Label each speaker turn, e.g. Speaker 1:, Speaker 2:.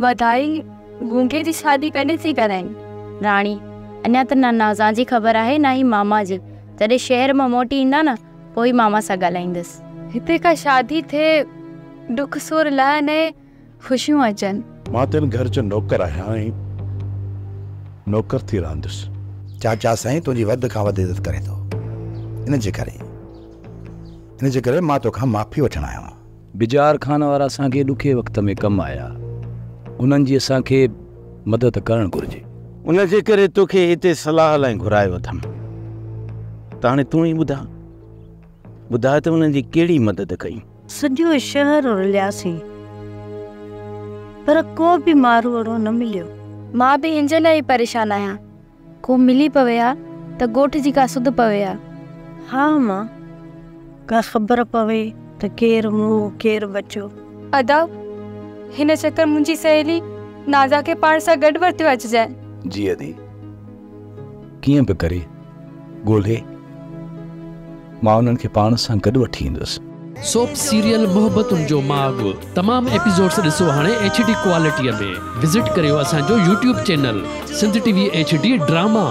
Speaker 1: وڌائي گونگي جي شادي ڪڏهن ٿي ڪرائين؟
Speaker 2: راڻي، اڃا ته نه نازان جي خبر آهي نه ئي ماما جي. جڏهن شهر مان موٽي ايندا نه پوء ئي ماما سان ڳالهائيندس.
Speaker 1: هتي ڪا شادي ٿئي، ڏک سور لهن ۽ خوشيون اچن.
Speaker 3: مان ته هن گهر جو نوڪر آهيان ۽ نوڪر ٿي رهندس.
Speaker 4: چاچا سائين تنهنجي وڌ کان وڌ عزت ڪري ٿو. ان جي ڪري ان جي ڪري مان توکان معافي وٺڻ آيو آهيان.
Speaker 5: بجار خان وارا اسان کي ڏکي وقت ۾ ڪم آيا. انهن جي اسان کي مدد ڪرڻ گهرجي.
Speaker 6: ان جي ڪري توکي هتي صلاح لاء گهرايو اٿم ته هاڻي تون ئي ٻڌاء. ٻڌاء ته انهن جي ڪهڙي مدد ڪيون؟
Speaker 7: سڄو شهر رلياسين پر ڪو به ماروئڙو نه مليو.
Speaker 2: مان به هن جي لاء ئي پريشان آهيان. ڪو ملي پوي ها ته ڳوٺ جي ڪا سڌ پوي ها.
Speaker 7: ها امان، ڪا خبر پوي ته ڪير مئو ڪير بچيو.
Speaker 1: ادا، هن چڪر منهنجي سهيلي نازا کي پاڻ سان گڏ ورتيو اچجانء.
Speaker 5: جي ادي، ڪيئن به ڪري ڳولهي مان انهن کي پاڻ سان گڏ وٺي ايندس.
Speaker 8: سوپ سيريل محبتن جو ماڳ تمام ايپيسوڊس ڏسو هاڻي ايڇ ڊي ڪوالٽي ۾ وزٽ ڪريو اسان جو YouTube channel Sindh T V H D drama.